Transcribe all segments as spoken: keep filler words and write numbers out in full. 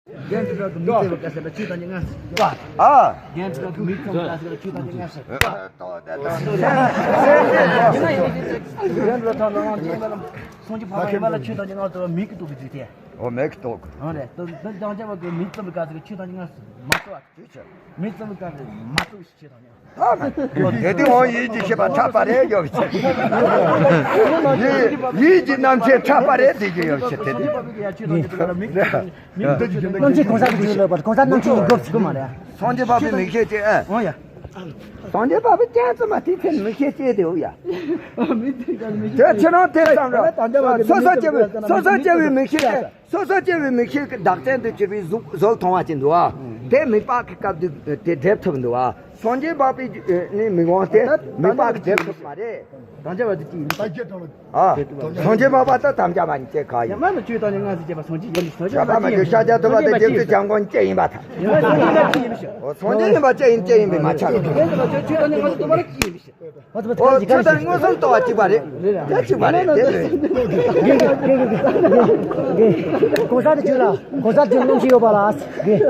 རྒན་འདི་ལ་མིག་བཙུམ་དཀའ་ཟེར་ལ་ཆོས་དང་ཉི་ང་ཟེར། ཨ། རྒན་འདི་ལ་མིག་བཙུམ་དཀའ་ཟེར་ལ་ཆོས་དང་ཉི་ང་ཟེར། རྒན་འདི་ལ་ཐང་ནང་ལ་ཅིག་ལ་སངས་རྒྱས་འཕགས་པ་ཡིན་པ་ལ་ཆོས་དང་ཉི་ང་ཟེར་བ་མིག་གིས་རྟོགས་པའི་རྫུས་ཏེ། ཨོ་མིག་གིས་རྟོགས། ཨོ་རེད། ད་ད་ཅང་ཅང་བ་གི་མིག་བཙུམ་དཀའ་ཟེར་ལ་ཆོས་དང་ཉི་ང་ཟེར་མ་གཏོགས་བ། མིག་བཙུམ་དཀའ་ཟེར་མ་གཏོགས་ཆོས་དང་ཉི་ང་། དེ་དུས་འོང་ཡིད་ཀྱི་ཤེས་པ་ཕྲ་པ་རེད་ཡོད་ཕྱིར། ཡིད་ཀྱི་རྣམ་ཤེས་ཕྲ་པ་རེད་དེ་ཀྱི་ཡོད་ཕྱིར་དེ་དུས། རྣམ་ཤེས་གང་ཟག་གི་རྒྱུད་ལ་ཡོད་པར་གང་ཟག་རྣམ་ཤེས་ཀྱི་སྒོ་ཕྱེ་གི་མ་རེད། སངས་རྒྱས་འཕགས་པའི་མིག་ཤེས་ཅན་ཨ། འོ་ཡ། སངས་རྒྱས་འཕགས་པའི་སྤྱན་གཙུག་མ་དེ་ཚེ་མིག་ཤེས་ཅན་དེ་འོ་ཡ། དེ་ཁྱེད་རང་དེ་ཙམ་རེད། སོ་སོ་སྐྱེ་བོའི་སོ་སོ་སྐྱེ་བོའི་མིག་ཤེས་ཅན། སོ་སོ་སྐྱེ་བོའི་མིག་ཤེས་ཀྱི་བདག་རྐྱེན་དུ་གྱུར་པའི་གཟུགས་གཟུགས་མཐོང་བ་ཅིག་འདུག་ཨ། དེ་མིག་པགས་ཀྱི་སྐབས་དུ་དེ་འགྲེབ་ཐུབ་འདུག་ཨ། སངས་རྒྱས་འཕགས་པའི་ནི་མིག་དབང་དེ་མིག་པགས་ཀྱིས་འགྲེབ་ཐུབ་མ་རེད། དམ་བཅའ་བ་དེ་ཅི་ཡིན། ཨ། སངས་རྒྱས་འཕགས་པ་དང་དམ་བཅའ་བ་གཉིས་ཀ་ག་ཡིན། ཡང་མ་ནི་ཆོས་དང་ཉི་ང་ཟེར་བྱས་པ་སངས་རྒྱས་ཡིན་ཟེར་བྱས་པ་མ་གཏོགས་ཤཱཀྱ་ཐུབ་པ་དང་རྗེ་བཙུན་བྱམས་མགོན་གཅིག་ཡིན་པ་དང་། ཡང་མ་ནི་ཆོས་དང་ཉི་ང་ཟེར་བྱས་པ་སངས་རྒྱས་ཡིན་པ་གཅིག་ཡིན་གཅིག་ཡིན་པས་མ་ཆགས། ཆོས་དང་ཉི་ང་ཟེར་བྱས་པ་གཅིག་ཡིན་ཟེར། ཨོ་ཆོས་དང་མངོན་སུམ་རྟོགས་པ་གཅིག་པ་རེད། དེ་གཅིག་པ་རེད་དེ་རེད། གང་ཟག་དེ་རྒྱུད་ལ་གང་ཟག་རྒྱུད་རྣམ་ཤེས་ཡོད་པ་ལ།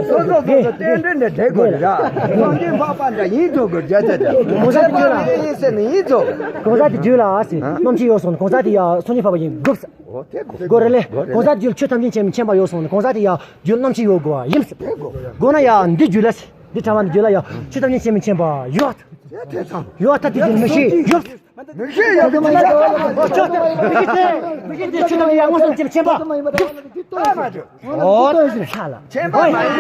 སོ་སོ་སོ་སོ་རྟེན་འབྲེལ་འདྲ་འདྲེས་དགོས་རེད་ར། སངས་རྒྱས་འཕགས་པ་འདྲ་ཡིན་དགོས་དགོས་རྒྱ་ཆ་དེ། གང་ཟག་དེ་རྒྱུད་ལ་ཡིན་ཟེར་ནས་ཡིན་དགོས། གང་ཟག་དེ་རྒྱུད་ལ་རྣམ་ཤེས་ཡོད་སོང་གང་ཟག་དེ་ཡ་སངས་རྒྱས་འཕགས་པ་ཡིན་དགོས། ཨོ་དེ་དགོས་དགོས་རེད་ལེ། གང་ཟག་དེ་རྒྱུད་ཆོས་ཐམས་ཅད་མཁྱེན་མཁྱེན་པ་ཡོད་སོང་གང་ཟག་དེ་ཡ་རྒྱུད་རྣམ་ཤེས་ཡོད་དགོས་པ་ཡིན། དགོས་ན་ཡ་འདི་རྒྱུད་ལ། འདི་ཕྲ་བ་འདི་རྒྱུད་ལ་ཡ་ཆོས་ཐམས་ཅད་མཁྱེན་མཁྱེན་པ་ཡོད། ཡོད་ད་དེ་དེ་མིག་ཤེས་ཡོད། མིག་ཤེས་ཡོད་དེ་མིག་ཤེས་ཡོད། ཨོ་ཆོག་དེ་མིག་ཤེས་དེ་མིག་ཤེས་དེ་ཆོས་ཐམས་ཅད་ཡ་མངོན་སུམ་མཁྱེན་མཁྱེན་པ་ཡོད། ད་མ་འགྲོ། ཨོ་ད་ཡོད་ཤ་ལ། མཁྱེན་པ་མ་ཡིན།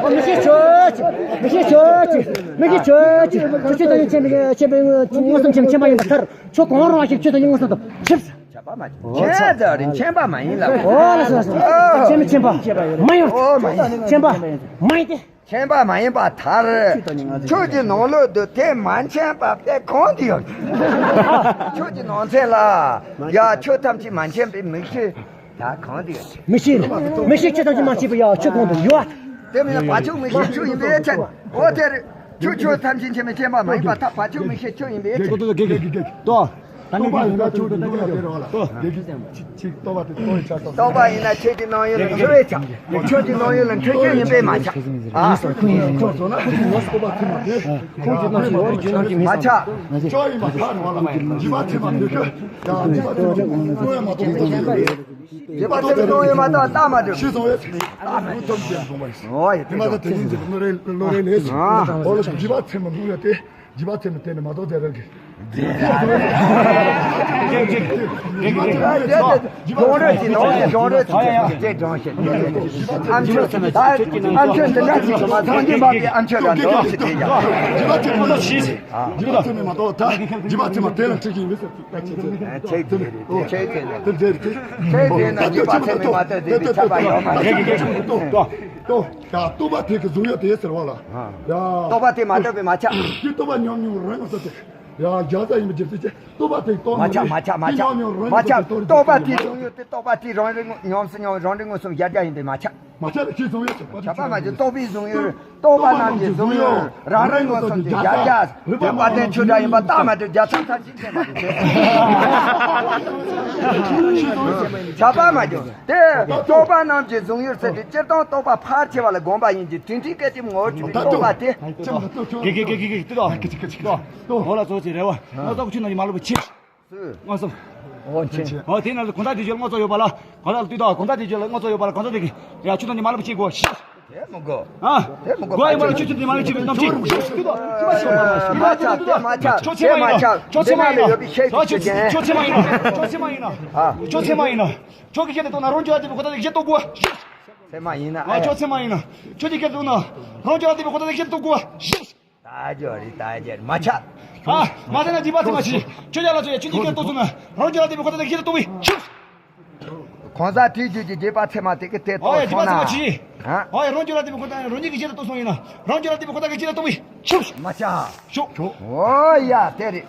ཨོ་མིག་ཤེས་ཆོས་ཅི། མིག་ཤེས་ཆོས་ཅི། མིག་ཤེས་ཆོས་ཅི། ཆོས་ཆོས་ཐམས་ཅད་མཁྱེན་པ་མངོན་སུམ་མཁྱེན་མཁྱེན་པ་ཡིན་པ་ལྟར་ཆོས་གང་རུང་བ་ཞིག་ཆོས་ཐམས་ཅད་མངོན་སུམ་དུ་ཆིབས། མཁྱེན་ཙམ་རེད་མཁྱེན་པ་མ་ཡིན་ལ། ཨོ་ལ་སོ་སོ་མཁྱེན་མི་མཁྱེན་པ་མ་ཡིན། ཨོ་མ་ཡིན། མཁྱེན་པ་མ་ཡིན་ཏེ། མཁྱེན་པ་མ་ཡིན་པ་མཐར། ཆོས་ཀྱི་ནང་ལོགས་དུ་དེ་མ་མཁྱེན་པ་དཔེ་གང་དུ་ཡོད། ཆོས་ཀྱི་ནང་ཚན་ལ་ཡ་ཆོས་ཐམས་ཅད་མ་མཁྱེན་པའི་མིག་ཤེས་ད་གང་དུ་ཡོད། མིག་ཤེས་མིག་ཤེས་ཆོས་ཐམས་ཅད་མ་མཁྱེན་པའི་ཡ་ཆོས་གང་དུ་ཡོད། དེ་མིན་ལ་བ་ཕྱུགས་མིག་ཤེས་ཆོས་ཡིན་པའི་ཕྱིར། ཨོ་དེར་ཆོས་ཆོས་ཐམས་ཅད་མཁྱེན་པའི་མཁྱེན་པ་མ་ཡིན་པ་མཐར་བ་ཕྱུགས་མིག་ཤེས་ཆོས་ཡིན་པའི་ཕྱིར། ལྟོས། རྟོག་པ་ཡིན་ན་ཆོས་ཀྱི་འདུག་ཡ་དེ་རེད་བ་ལ། ལྟོས། རྟོག་པ་དེ་ལྟོ་ཡི་ཆ་ལྟོས། རྟོག་པ་ཡིན་ན་ཆོས་ཀྱི་སྣང་ཡུལ་ལ་འཁྲུལ་བའི་ཆ། ཆོས་ཀྱི་སྣང་ཡུལ་ལ་འཁྲུལ་རྐྱེན་ཡིན་པས་མ་ཆགས། ཨ། ཁོང་གི་རྟོག་པ་ཐིམ་པ་དེ། ཁོང་གི་རྣམ་ཤེས་ཡོད་རྒྱུ་རྣམ་ཤེས་མི་མ་ཆགས། ཆོས་ཡིན་པ་ཐག་རེད་བ་ལ། འཇིགས་པ་ཐིམ་པ་དེ་ཤོད། ཡང་འཇིགས་པ་ཐིམ་པ་དེ་སྣང་ཡུལ་མ་གཏོགས་རྟགས་མ་གྲུབ། འཇིགས་པ་ཐིམ་པ་སྣང་ཡུལ་མ་གཏོགས་རྟགས་མ་གྲུབ། ཨོ་ཡ། དེ་མ་ཐག་དེ་ཉིན་གྱི་བློ་རེ་བློ་རེ་ལས་སོ། ཨོ་ལ་འཇིགས་པ་ཐིམ་པ་སྣང་ཡུལ་དེ། འཇིགས་པ་ཐིམ་པ་དེ་ནི་མ་གཏོགས་དེ་རང་གི། གཞུང་རོལ་གྱི་ནང་གི་གཞུང་རོལ་གྱི་ཚིག་ཅེས་སྦྱོང་བྱེད། ཨ་མཆོད་ཨ་མཆོད་འདི་འདྲ་ཅིག་མ་ཚང་གི་མ་གི་ཨ་མཆོད་ལ་འདོགས་ཤིག་དེ་ཡང་། འཇིགས་པ་ཐིམ་པ་མ་གཏོགས་ད་འཇིགས་པ་ཐིམ་པ་དེ་ལ་འཁྲིད་ཀྱི་ཡིན་མི་ཟེར། ཁྱེད་ཀྱི་རེད་དེ་ཁྱེད་ཀྱི་རེད། དེ་འདྲ་རེད་དེ། ཁྱེད་ཀྱི་ན་འཇིགས་པ་ཐིམ་པ་མ་གཏོགས་དེ་འདྲའི་ཁྱབ་པ་ཡོད་མ་རེད། ད་རྟོག་པ་དེ་གི་གཟུང་ཡོད་དེ་ཟེར་བ་ལ། རྟོག་པ་དེ་མ་གཏོགས་པའི་མ་ཆགས། དེ་རྟོག་པ་ཉམས་མྱོང་རང་ངོ་ས་དེ། ཡ་རྒྱ་ས་ཡིན་པ་རྒྱབ་ཚེ་ཅེ་རྟོག་པ་དེ་རྟོག་མ་ཆགས་མ་ཆགས་མ་ཆགས་མ་ཆགས། རྟོག་པ་དེ་བཟུང་ཡོད་དེ་རྟོག་པ་དེ་རང་རེ་ངོ་ཉམས་སུ་མྱོང་རང་རེ་ངོ་སུམ་ཡར་རྒྱ་ཡིན་པས་མ་ཆགས། མ་ཆགས་ལ་ཅི་བཟུང་ཡོད་ཟེར་བ། ཆགས་པ་མ་ཆགས་རྟོག་པས་བཟུང་ཡོད། རྟོག་པ་རྣམས་ཀྱིས་བཟུང་ཡོད། རང་རེ་ངོ་སུམ་གྱི་ཡར་རྒྱ། རིག་པ་བརྟན་ཆོས་འདྲ་ཡིན་པ་རྟགས་མ་གྲུབ་རྒྱ་ཚང་ཐམས་ཅད་མཁྱེན་པ་རེད། ཆགས་པ་མ་ཆགས་དེ་རྟོག་པ་རྣམས་ཀྱིས་བཟུང་ཡོད་ཟེར་ཏེ་སྤྱིར་བཏང་རྟོག་པ་ཕར་ཆེ་བ་ལ་དགོངས་པ་ཡིན་གྱི་དེ་འདྲའི་སྐད་ཅིག་ངོ་བོར་གྱུར་པའི་རྟོག་པ་དེ། དགེ་དགེ་དགེ་དགེ་ལྟོས་དང་། ངོ་ལ་ཚོགས་ཀྱི་རེ་བ། ངོ་ཚོགས་ཆོས་རྣམས་ཀྱི་མ་ལུས་པའི་ཕྱིར། ངོ་སོ། ཨོ་ཆེ། ཨོ་དེ་ན་གང་ཟག་དེ་རྒྱུད་ལ་ངོ་ཚོགས་ཡོད་པ་ལ། གང་ཟག་ལ་ལྟོས་དང་། གང་ཟག་དེ་རྒྱུད་ལ་ངོ་ཚོགས་ཡོད་པ་ལ་གང་ཟག་དེ་གིས་ཡ་ཆོས་རྣམས་ཀྱི་མ་ལུས་པའི་ཕྱིར་དགོས། དེ་མི་དགོས། ཨ། དེ་མི་དགོས། དགོས་ཡིན་པ་ལ་ཆོས་ཅན་དེ་མ་ལུས་ཕྱིར་རྣམ་ཕྱིར། མ་ཆགས། དེ་མ་ཆགས། ཆོས་ཚད་མ་ཡིན་ན། ཆོས་ཚད་མ་ཡིན་ན། ཆོས་ཚད་མ་ཡིན་ན། ཆོས་ཚད་མ་ཡིན་ན། ཆོས་ཀྱི་ཆོས་དེ་རྟོགས་ན་རང་རྒྱུད་ལ་ལྟོས་པའི་གང་ཟག་དེ་གིས་རྟོགས་དགོས། ཚད་མ་ཡིན་ན། ཨ། ཆོས་ཚད་མ་ཡིན་ན། ཆོས་ཀྱི་ཆོས་དེ་རྟོགས་ན་རང་རྒྱུད་ལ་ལྟོས་པའི་གང་ཟག་དེ་གིས་རྟོགས་དགོས། ད་ཅོ་རི་ད་ཅེར་མ་ཆགས། ཨ། མ་ཟད་ན་འཇིགས་པ་ཚད་མ་ཆེ། ཁྱོད་ཅག་ལ་ཚོ་ཡ་ཁྱོད་ཀྱིས་ཁྱེད་རྟོགས་སོང་ན་རང་རྒྱུད་ལ་ལྟོས་པའི་ཁོ་ཐག་ལ་ཁྱེད་རྟོགས་པའི་ཁྱོད། གང་ཟག་དེའི་རྒྱུད་ཀྱི་འཇིགས་པ་ཚད་མ་དེ་གིས་དེ་ཨོ་ཡ་རྟོགས་འཇིགས་པ་སོང་ན། ཚད་མ་ཆེ། ཨ། ཨོ་ཡ་རང་རྒྱུད་ལ་ལྟོས་པའི་ཁོ་ཐག་རང་ཉིད་ཀྱིས་ཁྱེད་རྟོགས་སོང་ཡིན་ན་རང་རྒྱུད་ལ་ལྟོས་པའི་ཁོ་ཐག་གིས་ཁྱེད་རྟོགས་པའི་ཁྱོད། མ་ཆགས། ཁྱོད། ཨོ་ཡ་དེ་རེད།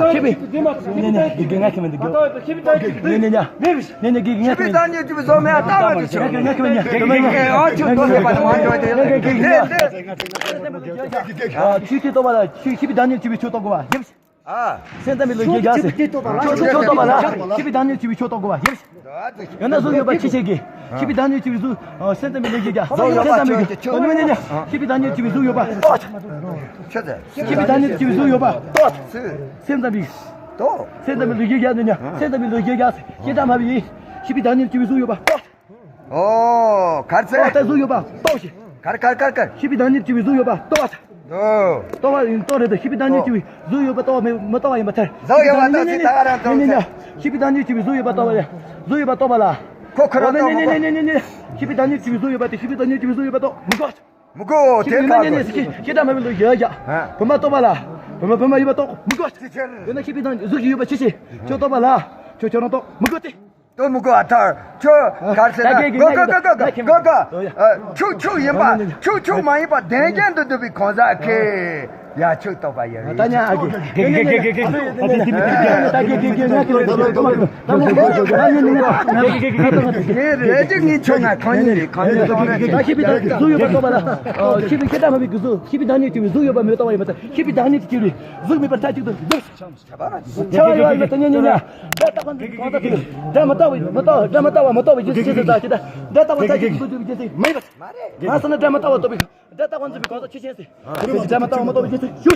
ཁྱེད་པས། ནས་ནས་དགེ་དགེ་ང་ཁྱེད་མི་འདུག་ནས་ནས་ཉ། ནས་ནས་དགེ་དགེ་ང་ཁྱེད་མི་འདུག་ནས་ནས་དགེ་དགེ་ང་ཁྱེད་མི་འདུག་ནས་དགེ་དགེ་ང་ཁྱེད་མི་འདུག་ནས་དགེ་དགེ་ང་ཁྱེད་མི་འདུག་ནས་དགེ་དགེ་ང་ཁྱེད་མི་འདུག་ཁྱེད་ཀྱིས་ལྟོས་པ་ལ་ཁྱེད་ཁྱེད་པའི་བདག་ཉིད་ཅིག་པའི་ཆོས་རྟོགས་དགོས་པ་ཡིན། སེམས་ཙམ་པའི་ལོ་རྒྱུས་རྒྱག་ཟེར། ཁྱོད་ཁྱོད་ལྟོས་པ་ལ་ཁྱེད་པའི་བདག་ཉིད་ཅིག་པའི་ཆོས་རྟོགས་དགོས་པ་ཡིན། ཡང་ན་གཟུགས་ཡོད་པ་ཅི་བྱེད་ཀྱི། ཁྱེད་པའི་བདག་ཉིད་ཅིག་པའི་གཟུགས། སེམས་ཙམ་པའི་ལོ་རྒྱུས་རྒྱག་གཟུགས་ཡོད་པ་སེམས་ཙམ་པའི་ཁྱོད་ཁྱོད་ཁྱོད་ཁྱེད་པའི་བདག་ཉིད་ཅིག་པའི་གཟུགས་ཡོད་པ་ལྟོས། ཁྱེད་པའི་བདག་ཉིད་ཅིག་པའི་གཟུགས་ཡོད་པ་ལྟོས། སེམས་ཙམ་པའི། ལྟོས། སེམས་ཙམ་པའི་ལོ་རྒྱུས་རྒྱག་འདི་ཉ། སེམས་ཙམ་པའི་ལོ་རྒྱུས་རྒྱག་ཟེར། ཁྱེད་ད་མ་བི་ཡིན། ཁྱེད་པའི་བདག་ཉིད་ཅིག་པའི་གཟུགས་ཡོད་པ་ལྟོས། ཨོ། གར་ཙེ། ལྟོས་ད་གཟུགས་ཡོད་པ་ལྟོས་ཤིག་གར་གར་གར་གར། ཁྱེད་པའི་བདག་ཉིད་ཅིག་པའི་གཟུགས་ཡོད་པ་ལྟོས། ལྟོས། ལྟོས་པ་ཡིན་ལྟོས་རེད་དོ། ཁྱེད་པའི་བདག་ཉིད་ཅིག་པའི་གཟུགས་ཡོད་པ་ལྟོས་པ་མི་མི་ལྟོས་པ་ཡིན་པ་ཐལ། གཟུགས་ཡོད་པ་ལྟོས་ཅིག་ད་ག་རང་ལྟོས་ནས་ནས་ནས་ཁྱེད་པའི་བདག་ཉིད་ཅིག་པའི་གཟུགས་ཡོད་པ་ལྟོས་པ་ཡ། གཟུགས་ཡོད་པ་ལྟོས་པ་ལ། ཁོ་ཁོ་རང་ལྟོས་མི་དགོས། ནས་ནས་ནས་ནས་ཁྱེད་པའི་བདག་ཉིད་ཅིག་པའི་གཟུགས་ཡོད་པ་དེ་ཁྱེད་པའི་བདག་ཉིད་ཅིག་པའི་གཟུགས་ཡོད་པ་ལྟོས་མི་དགོས། མི་དགོས། དེ་ཁྱེད་ཀྱི་ག་ནས་ནས་ཁྱེད་ཀྱི་ད་མ་བི་ལོ་ཡ་ཡ། བུ་མ་ལྟོས་པ་ལ། བུ་མ་བུ་མ་ཡོད་པ་ལྟོས་མི་དགོས། ཡོད་ན་ཁྱེད་པའི་བདག་གཟུགས་ཀྱི་ཡོད་པ་ཅི་ཞིག་ཁྱོད་ལྟོས་པ་ལ། ཁྱོད་ཁྱོད་རང་ལྟོས་མི་དགོས་ཏེ། ལྟོས་མི་དགོས་ཨ་ཐར། ཁྱོད་གར་ཟེར་ན་གོ་གོ་གོ་གོ་གོ་གོ། ཁྱོད་ཁྱོད་ཡིན་པ་ཁྱོད་ཁྱོད་མ་ཡིན་པ་བདེན་རྐྱང་དུ་འདུག་པའི་གང་ཟག་གིས་ཡ་ཁྱོད་ལྟོས་པ་ཡོད་རེད། ད་ཉ་ཨ་གི་གི་གི་གི་གི་གི་ད་གི་གི་གི་ང་གི་ལོ་ད་མོ་གོ་ད་ཉ་ནི་ང་གི་གི་གི་གི་ངས་རེད་ཅིག་ངས་ཁྱོད་ང་གང་ཡིན་རེད་གང་ཡིན་རེད། ད་ཁྱེད་པའི་ད་གཟུགས་ཡོད་པ་ལྟོས་པ་ལ། ཁྱེད་པའི་ཁྱེད་ད་མ་བི་གི་གཟུགས་ཁྱེད་པའི་ད་ཉིད་ཀྱི་གཟུགས་ཡོད་པ་མི་ལྟོས་པ་ཡིན་པ་ད་ཁྱེད་པའི་ད་ཉིད་ཀྱི་གཟུགས་མེད་པར་མཐའ་གཅིག་ཏུ་འདུག་ཆ་བ་ཡོད་པ་དེ་ཉན་ཉན་ཉན། སྒྲ་རྟག་པ་འཛིན་པའི་གང་ཟག་དེ། སྒྲ་མི་རྟག་པའི་མི་རྟག་སྒྲ་མི་རྟག་པ་མི་རྟོགས་པའི་རྒྱུ་ཅི་ཟེར་ད་ཅི་ད། སྒྲ་རྟག་པ་མཐའ་གཅིག་ཏུ་འདུ་བའི་རྒྱུ་ཅི་མ་ཡིན་པ། ང་ཟེར་ན་སྒྲ་མི་རྟག་པ་རྟོགས་པའི་སྒྲ་རྟག་པ་འཛིན་པའི་གང་ཟག་ཆོས་ཅན་ཟེར། སྒྲ་མི་རྟག་པ་མི་རྟོགས་པའི་རྒྱུ་ཅི་ཞུ།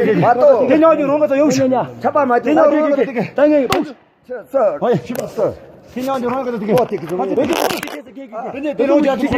མ་གཏོགས། དེ་ཉག་གི་རང་ག་ཚོ་ཡོད་ཤི། ཆ་པ་མ་དེ་ཉག་གི་རང་ག་ཚོ་དེ་ག་ད་ངས་ཡོད། ཚོ་ཚོ། ཧོ་ཡ། ཤི་པ་ཚོ། དེ་ཉག་གི་རང་ག་ཚོ་དེ་ག་ཨོ་དེ་གི་ཚོ། དེ་ཉག་གི་རང་ག་ཚོ་དེ་ག